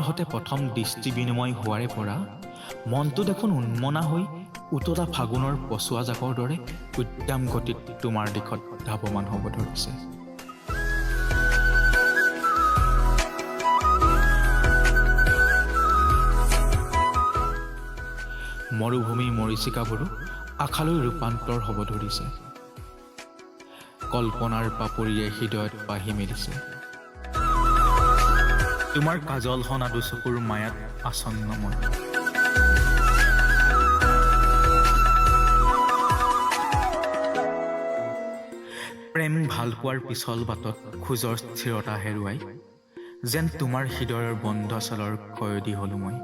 সতে প্ৰথম দৃষ্টি বিনিময় হোৱাৰে পৰা মনটো দেখোন উন্মনা হৈ উতলা ফাগুনৰ পচোৱা জাকৰ দৰে উদ্যাম গতিত তোমাৰ দিশত ধাৱমান হ'ব ধৰিছে। মৰুভূমি মৰীচিকাবোৰো আশালৈ ৰূপান্তৰ হ'ব ধৰিছে। কল্পনাৰ পাপৰিয়ে হৃদয়ত পাহি মেলিছে। তোমাৰ কাজল সনা দুচকুৰ মায়াত আছন্ন মই। প্ৰেম ভালপোৱাৰ পিছল বাটত খোজৰ স্থিৰতা হেৰুৱাই যেন তোমাৰ হৃদয়ৰ বন্ধ চলৰ কয়দী হ'লো মই।